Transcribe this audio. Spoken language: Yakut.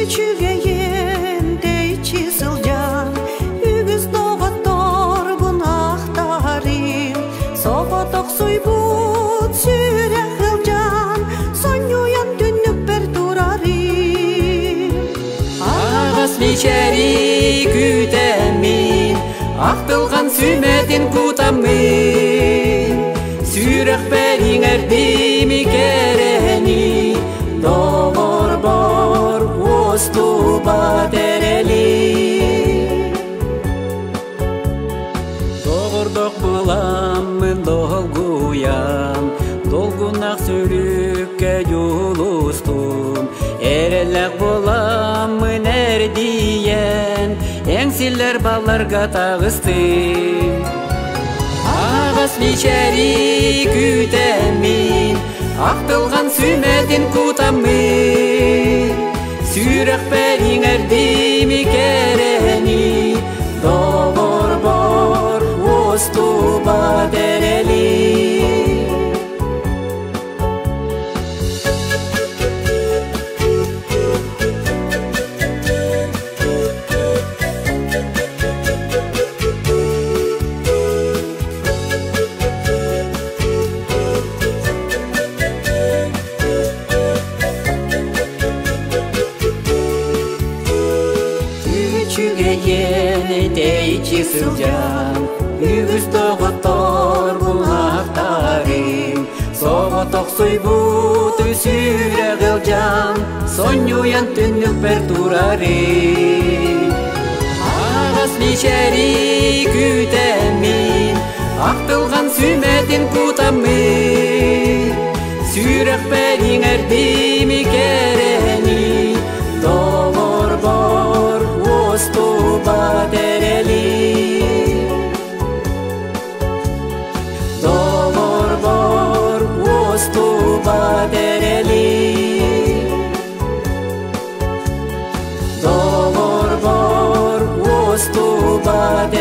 Үчүгэйин тэйиччи сылдьан, үгүс доҕотторбун ахтарым. Соҕотохсуйбут сүрэх сылдьан, сонньуйан түннүкпэр турарым. Аҕас мичэри күүтэммин, ахтылҕан сүмэтин кутаммын, сүрэхпэр иҥэрдим кэрэни, доҕорбор уостубат эрэли. Доҕордох буламмын долгуйан, долгунах сүрүккэ дьулустум, эрэллэх буламмын эрдийэн, эҥсиллэр балларга таҕыстым. Аҕас мичэри күүтэммин, ахтылҕан сүмэтин кутаммын, сүрэхпэр иҥэрдим кэрэни, доҕорбор уостубат эрэли. Үчүгэйин тэйиччи сылдьан, үгүс доҕоттор булаахтарым, соҕотохсуйбут сүрэх ылдьан, сонньуйан түннүкпэр турарым. Аҕас мичэри күүтэммин, ахтылҕан сүмэтин кутаммын, сүрэхпэр иҥэрдим кэрэни, доҕорбор уостубат эрэли. Доҕорбор уостубат эрэли. Доҕорбор уостубат.